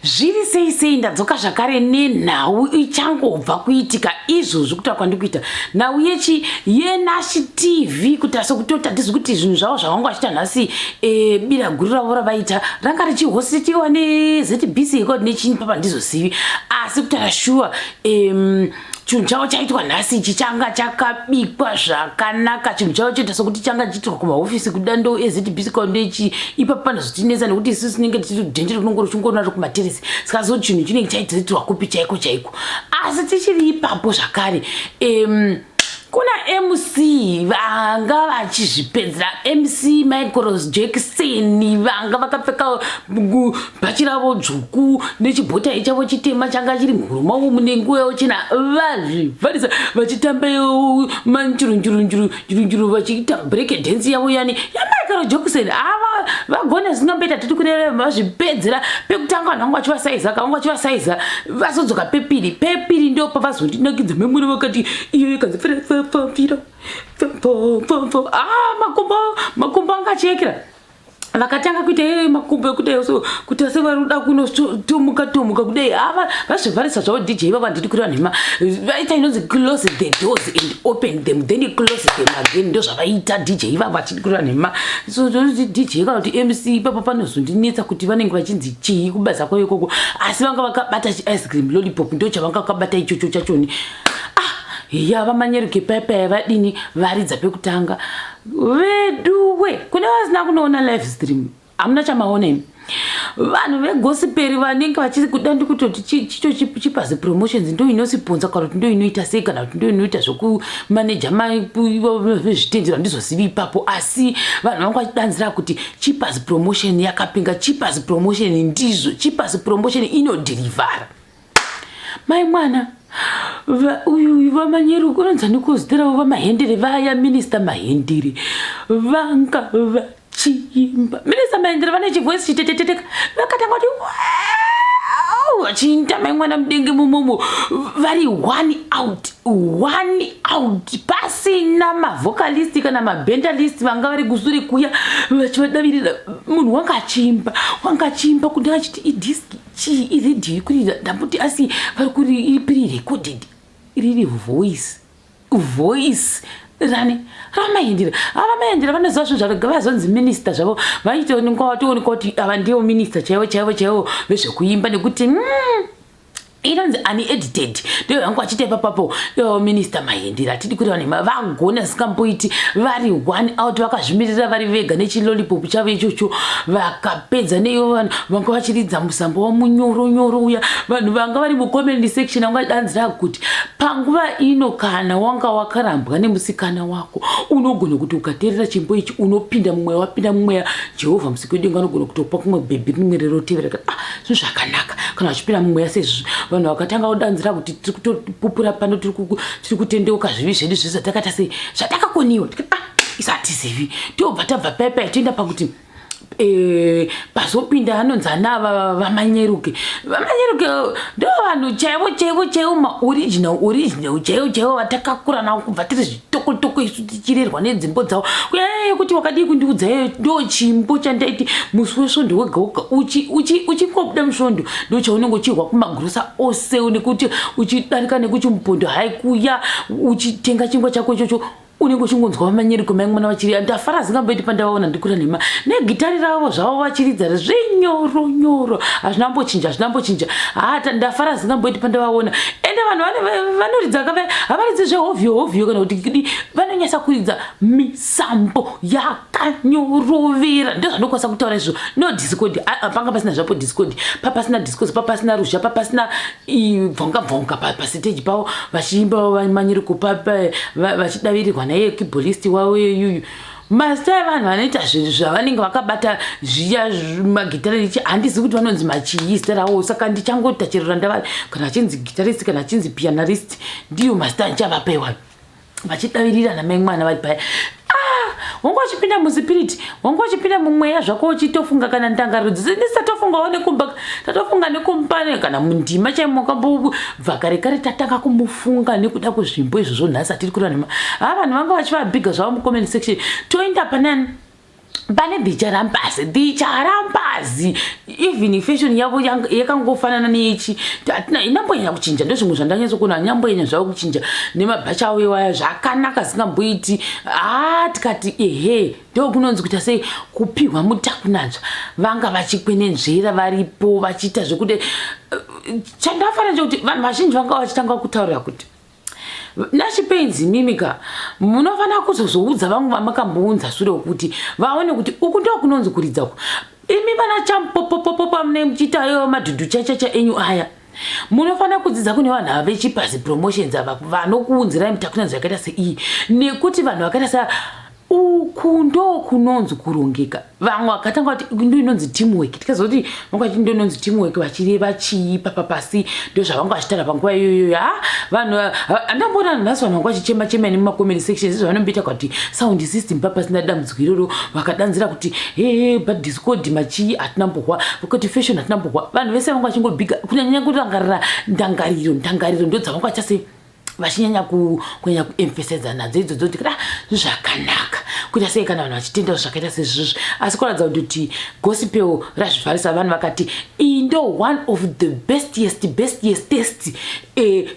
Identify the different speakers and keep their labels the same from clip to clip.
Speaker 1: Zviri sei sei, ndadzoka zvakare nenhau ichangobva kuitika izvozvi. Kutaura kwandikuita, nhau yechi yeNashi TV, kuita sekutoti hatizi kuti zvinhu zvavo zvavanga vachiita nhasi, bira guru ravo ravaita ranga richihositiwa neZBC iko nechini papa ndizozivi. Asi kutaura shuwa, chinhu chavo chaitwa nhasi ichi changa chakabikwa zvakanaka. Chinhu chavo choita sokuti changa chiitirwa kumahofisi kudando eZBC kwandechi ipapo panozotinetsa nekuti isusu tinenge tichidhendere kunongo richingoona ri kumateresi, saka so chinhu chinenge chaitirwa kupi chaiko chaiko? Asi tichiri ipapo zvakare, kuna MC vanga vachizvipedzera, MC Michael Jackson, vanga vakapfeka bhachi ravo dzvuku nechibhotai chavo chitema changa chiri muhuro mavo mune nguo yavo chena, vazvivharisa vachitamba manjurunjurunjurunjuru vachiita break dance yavo yani yaMichael Jackson. Ava vagona zvingamboita titi kureva vazvipedzera. Pekutanga vanhu vanga vachivasaiza, kavanga vachivasaiza, vazodzoka pepiri. Pepiri ndo pavazondinakidza memwene, vakati iyo ikanzi fira. Ah, makumbo makumbo anga achiekera. Vakatanga kuita iyoyo makumbo ekudai so, kuita sevari kuda kunotomuka tomuka kudai. Ava vazvivharisa zvavo DJ ivavo, handidi kureva nhema. Vaita inonzi close the doors and open them, then close them again. Ndo zvavaita DJ ivavo, hatidi kureva nhema. So DJ kana kuti MC ipapo panozondinetsa kuti vanenge vachinzi chii kubasa kwavo ikoko, asi vanga vakabata chiice cream lollipop, ndo chavanga vakabata ichocho chachoni. Ah, ya vaManyeruke paipai vadini varidza pekutanga veduwe. Kune vasina kunoona live stream, hamuna chamaona imi. Vanhu vegospel vanenge vachiri kuda ndikutoti chicho Chipaz Promotions ndo inosiponza kana kuti ndo inoita sei kana kuti ndo inoita zvekumaneja vezvitendero, handizozivi ipapo. Asi vanhu vanga vachidanzira kuti Chipaz Promotion yakapinga, Chipaz Promotion ndizvo, Chipaz Promotion inodhirivhara. Mai mwana uyu vaManyeru unonzi aniko zita ravo, vaMahendere vaya, Minister Mahendere vanga vachiimba. Minister Mahendere vane chivoice chiteteteka. Vakatanga kuti vachiinda mai mwana mudenge mumomo, vari one out, one out, pasina mavocalist kana mabendalist vanga vari kusure kuya vachivadavirira. Munhu wanga achiimba, wanga achiimba kuti achiti idiski chii, iredhiyo ikurira ndamboti, asi vari kuri iri pre-recorded, riri voice, voice rani raMahendera. Ava Mahendera vanoziva zvinhu zvavo, vazonzi minister zvavo, vaitoonekwa vatoonekwa kuti ava ndivo minister chaivo chaivo chaivo vezvekuimba, nekuti inonzi unedited ndo vangu vachiita ipapapo. Ivo Minister Mahendera, hatidi kureva nhema, vagona zisingamboiti. Vari one out, vakazvimirira vari vega nechilolipop chavo ichocho, vakapedza neivo. Vanhu vanga vachiridza musambo wamunyoronyoro uya, vanhu vanga vari mucomment section vanga vachidanzira kuti panguva ino kana wanga wakarambwa nemusikana wako, unogona kuti ukateerera chimbo ichi unopinda mumweya, wapinda mumweya, Jehovha musiki wedenga anogona kutopa kumwe bhebhi rimwe rerotevera. Ah, zvinhu zvakanaka kana vachipinda mumweya sezvizvi. Vanhu vakatanga kudanzira kuti tiri kutopupura pano, tiri kutendeuka zvivi zvedu zvese zvatakaita sei, zvatakakoniwa. Ah, isu hatizivi. Tobva tabva paipai toenda pakuti pazopinda anonzi ana vaManyeruke. VaManyeruke ndo vanhu chaivo chaivo chaivo, maoriginal original chaivo chaivo vatakakura navo kubva tiri zvitokotoko isu, tichirerwa nedzimbo dzavo. Kuyaya yekuti wakadii kundiudza iyoyo, ndo chimbo chandaiti musi wesvondo wega wega uchingobuda musvondo, ndo chaunenge uchirwa kumagrosa ose, nekuti uchidarika nekuchimupondo hai kuya uchitenga chingwa chako ichocho, unenge uchingonzwa vaManyeruke mai mwana vachiri. Ndafara zingamboiti pandavaona ndikura nhema negitari ravo zvavo vachiridza zvinyoronyoro, hazvina mbochinja, hazvina mbochinja. Hata ndafara zingamboiti pandavaona. Ende vanhu vanoridza kava havaridzi zvehovhiyo hovhiyo kana kuti kidi, vanonyasa kuridza misambo yakanyorovera. Ndo zvandokwanisa kutaura izvo. No discord, panga pasina zvapo discord, papasina discord, papasina ruzha, papasina bvonga bvonga pasiteji pavo vachiimba vaManyeruke vachidavirirwa naiye keyboardist wavo yuyu. Mazita evanhu vanoita zvinhu zvavanenge vakabata zviya magitare ichi, handizivi kuti vanonzi machii zita ravo, saka ndichangoita chero randava, kana achinzi guitarist kana achinzi pianarist, ndiyo mazita andichavapa iwayo. Vachidavirira namai mwana vari paya, ah, wanga uchipinda muspirit, wanga uchipinda mumweya zvako, uchitofunga kana ndangariro ndisatofungawo nekumba, tatofunga nekumbane kana mundima chaimo kambobva kare kare tatanga kumufunga nekuda kwezvimbo izvozvo. Nhasi hatiri kureva nhema. Ha, vanhu vanga vachivabhiga zvavo mucomment section. Toenda panani? Pane The Charambas, The Charambas, even fashion yavo yakangofanana neyechi, hatina inambonyanya kuchinja. Ndozvimwe zvandanyatsokuona, anyambonyanya zvavo kuchinja nemabhachi avo iwaya, zvakanaka zingamboiti. Ha, tikati ehe, ndo kunonzi kuita sei kupihwa mutakunanzva. Vanga vachikwenenzvera varipo vachiita zvekuti chandafanira chekuti vanhu vazhinji vanga vachitanga kutaurira kuti Nash Paints, mimika munofanira kuzozoudza vamwe vamakambounza sure kuti vaone kuti uku ndo kunonzi kuridza uku. Imi vana champopopopopa mune muchiita iwo madhudhu chachacha enyu aya, munofanira kudzidza kune vanhu ava veChipaz Promotions ava vanokuunzirai mutakunanzva yakaita seiyi, nekuti vanhu vakaita sa uku ndo kunonzi kurongeka. Vamwe vakatanga kuti ndo inonzi teamwork. Tikazoti vanga vachiti ndo inonzi teamwork vachireva chii papa pasi? Ndo zvavanga vachitaura panguva iyoyo. Ha, vanhu handamboona nhasi vanhu vanga vachichema chema nemumacomment sections izvo vanomboita kuti sound system papasina dambudziko iroro. Vakadanzira kuti he, padiscord machii hatina mbohwa, vakati fashion hatina mbohwa. Vanhu vese vanga vachingobhiga kunyanyanya kurangarira ndangariro. Ndangariro ndo dzavanga vachasei vachinyanya kunyanya kuemphasiza nadzo idzodzo kuti ah, zvakanaka kuita sei kana vanhu vachitenda zvakaita sezvizvi. Asi kuratidza kuti gospel razvivharisa. Vanhu vakati iyi ndo one of the bestiest bestiest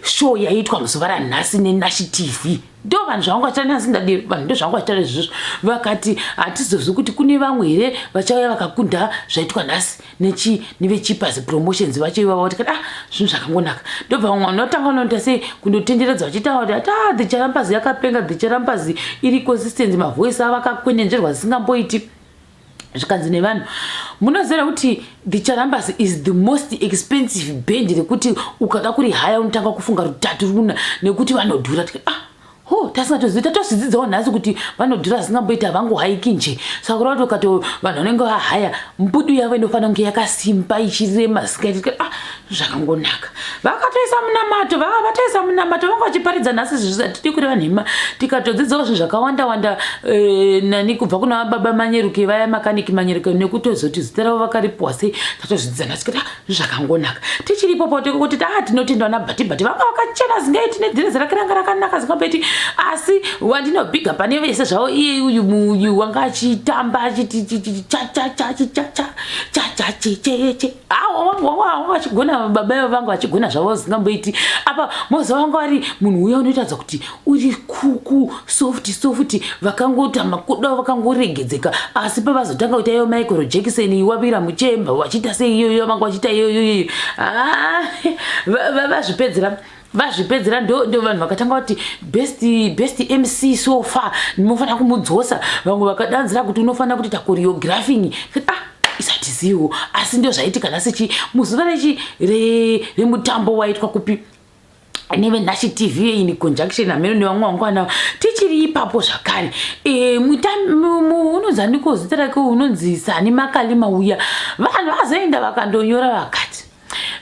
Speaker 1: show yaitwa muzuva ranhasi neNash TV. Ndo vanhu zvavanga vachitaura nhasi, ndadi vanhu ndo zvavanga vachitaura izvozvo. Vakati hatizozvi kuti kune vamwe here vachauya vakakunda zvaitwa nhasi nechi neveChipaz Promotions vacho ivava. Tikati ah, zvinhu zvakangonaka. Ndobva vamwe vanotanga vanoita sei kundotenderedza vachitaura kuti ati ah, The Charambas yakapenga, The Charambas iri consistency, mavoice avo akakwenenzverwa zisingamboiti. Zvikanzi nevanhu, munoziva kuti The Charambas is the most expensive band, rekuti ukada kuri haya unotanga kufunga rutatu runa nekuti vanodhura. Tikati ah, ho, tasingatozivi, tatozvidzidzawo nhasi kuti vanodhura zvingamboita, havangohaiki nje. Saka kureva kuti ukato vanhu vanenge vahaya, mbudu yavo inofanira kunge yakasimba, ichirema zingaiti. Ah, zvakangonaka. Vakatoisa munamato, vatoisa munamato, vanga vachiparidza nhasi. Zvisatidi kureva nhema, tikatodzidzawo zvinhu zvakawanda wanda nani kubva kuna baba Manyeruke vaya, Makaniki Manyeruke, nekutozoti zita ravo vakaripiwa sei, tatozvidzidza nhasi kuti ah, zvakangonaka. Tichiripo kuti ah, tinotendwa nabhatibhati, vanga vakachena zingaiti nedhirezi rake ranga rakanaka zingamboiti. Asi wandinobhiga pane vese zvavo iye uyu uyu wanga achitamba achiti chachachachachachachecheche, wanga vachigona baba ivo, vanga vachigona zvavo zingamboiti. Apa moza vanga vari munhu uya unoitaridza kuti uri kuku soft soft, vakangota makudo vakangoregedzeka. Asi pavazotanga kuita iyo Michael Jackson wavira muchemba vachiita sei iyoyo, vanga vachiita iyoyo, vazvipedzera, vazvipedzera. Ndo vanhu vakatanga kuti best MC so far, munofanira kumudzosa. Vamwe vakadanzira kuti unofanira kutoita choreographing. Ah, isatizivo, asi ndo zvaitika nhasi chi muzuva rechi remutambo waitwa kupi neveNash TV in conjunction hameno nevamwe vangwana. Tichiri ipapo zvakare, unonzi andiko zita rake, unonzi Sani Makalima uya, vanhu vazoenda vakandonyora vakati,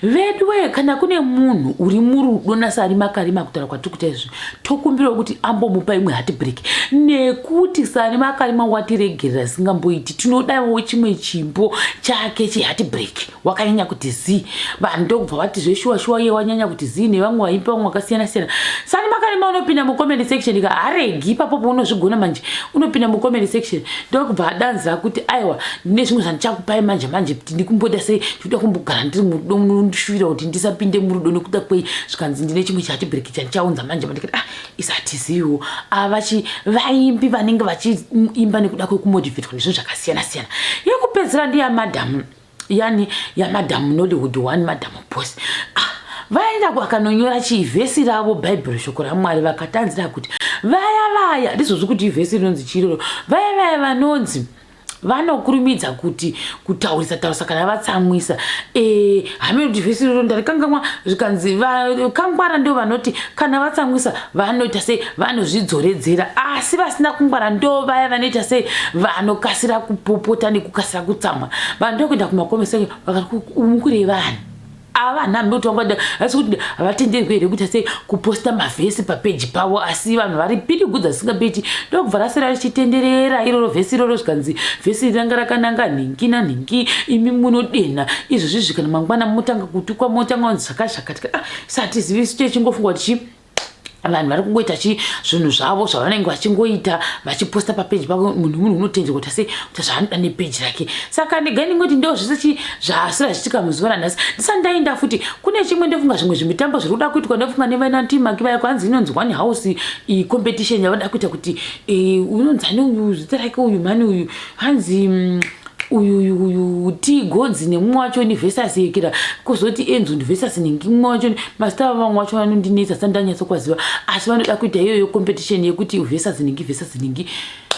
Speaker 1: veduwe, kana kune munhu uri murudo naSani Makalima, kutaura kwatiri kuita izvi, tokumbirawo kuti ambomupa imwe heartbreak, nekuti Sani Makalima watiregerera singamboiti. Tinodawo chimwe chimbo chake cheheartbreak, wakanyanya kuti zii. Vanhu ndokubva vati zveshuwa shuwa, iye wanyanya kuti zii, nevamwe vaimbi vamwe vakasiyana siyana. Sani Makalima unopinda mucomment section ka, haregi ipapo paunozvigona manje, unopinda mucomment section ndokubva adanzira kuti aiwa, ndine zvimwe zvandichakupai manje manje, kuti ndikumboda sei, ndikuda kumbogara ndiri murudo, munondishuvira kuti ndisapinde murudo nekuda kwei. Zvikanzi ndine chimwe chaheartbreak chandichaunza manje. Mandikati ah, isatiziviwo avachi vaimbi vanenge vachiimba nekuda kwekumotivetwa nezvinhu zvakasiyana siyana. Yekupedzisira ndiyamadhamu, yani yaMadam Nollywood one, Madam Boss. Ah, vaenda vakanonyora chivhesi ravo, Bhaibheri, shoko raMwari, vakatanzira kuti vaya vaya, ndizvozvo kuti ivhesi rinonzi chiroro, vaya vaya vanonzi vanokurumidza kuti kutaurisa taurisa kana vatsamwisa, hameno kuti vhesi iroro ndarikangamwa. Zvikanzi vakangwara ndo vanoti kana vatsamwisa vanoita sei, vanozvidzoredzera, asi vasina kungwara ndo vaya vanoita sei, vanokasira kupopota nekukasira kutsamwa. Vanhu ndokuenda kumakomesa vakati mukurevani ava vanhu hambe kuti vangada, asi kuti havatenderwi here kuita sei, kuposta mavhesi papeji pavo? Asi vanhu vari pidigudza zisingabeti, ndokubva rasera richitenderera iroro vhesi iroro. Zvikanzi vhesi ranga rakananga nhingi nanhingi, imi munodenha izvozvizvi, kana mangwana motanga kutukwa, motanga kunzi zvakati zvakati. Ah, satizivi techingofunga kuti chii. Vanhu vari kungoita chi zvinhu zvavo zvavanenge vachingoita, vachiposta papeji pako. Munhu unotenderwa kuita sei, kuita zvaanoda nepeji rake. Saka ndegai ndingoti ndo zvese chi zvasira zvichitika muzuva ranhasi. Ndisati ndaenda futi kune chimwe, ndofunga zvimwe zvimitambo zviri kuda kuitwa, ndofunga nevanantimaki vaya, kwanzi inonzi one house competition yavada kuita kuti unonzani uyu, zita rake uyu mhani uyu, hanzi uyu uyu uyu T Godzi nemumwe wacho ni versus yekera, kuzoti Enzo ndi versus ningi mumwe wacho. Mazita avo vamwe wacho vanondinetsa, sati ndanyatsokuvaziva, asi vanoda kuita iyoyo competition yekuti versus ningi versus ningi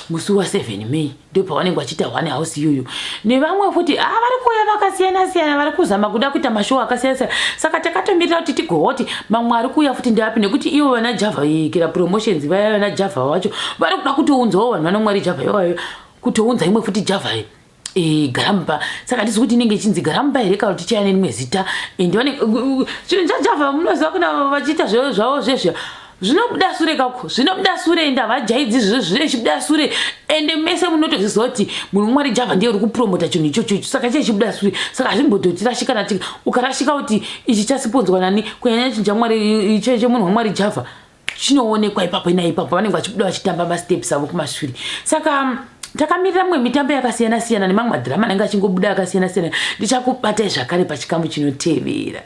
Speaker 1: musi wa7 May. Ndo pavanenge vachiita one house iyoyo. Nevamwe futi vari kuuya vakasiyana siyana, vari kuzama kuda kuita mashow akasiyana siyana. Saka takatomirira kuti tigohwa kuti mamwe ari kuuya futi ndeapi, nekuti ivo vana Java yekera Promotions vaya, vana Java vacho vari kuda kutounzawo vanhu vanomwari Java ivayo, kutounza imwe futi Java Garampa. Saka handisi kuti inenge ichinzi Garampa here kana kuti tichaya nerimwe zita. Ende vane chinhu chaJava, munoziva kuna vachiita zvavo zvezvia, zvinobuda sure kako, zvinobuda sure, ende havajaidzi zvichibuda sure. Ende mese munotozviziva kuti munhu Mwari Java ndiye uri kupromota chinhu ichocho icho, saka chichibuda sure. Saka hazvimbototirashika nati ukarashika kuti ichi chasiponzwa nani, kunyanya chinhu chaMwari, chemunhu waMwari Java, chinoonekwa ipapo naipapo, vanenge vachibuda vachitamba masteps avo kumashure. Saka takamirira mumwe mitambo yakasiyana siyana nemamwe madhirama anenge achingobuda akasiyana siyana. Ndichakubatai zvakare pachikamu chinotevera.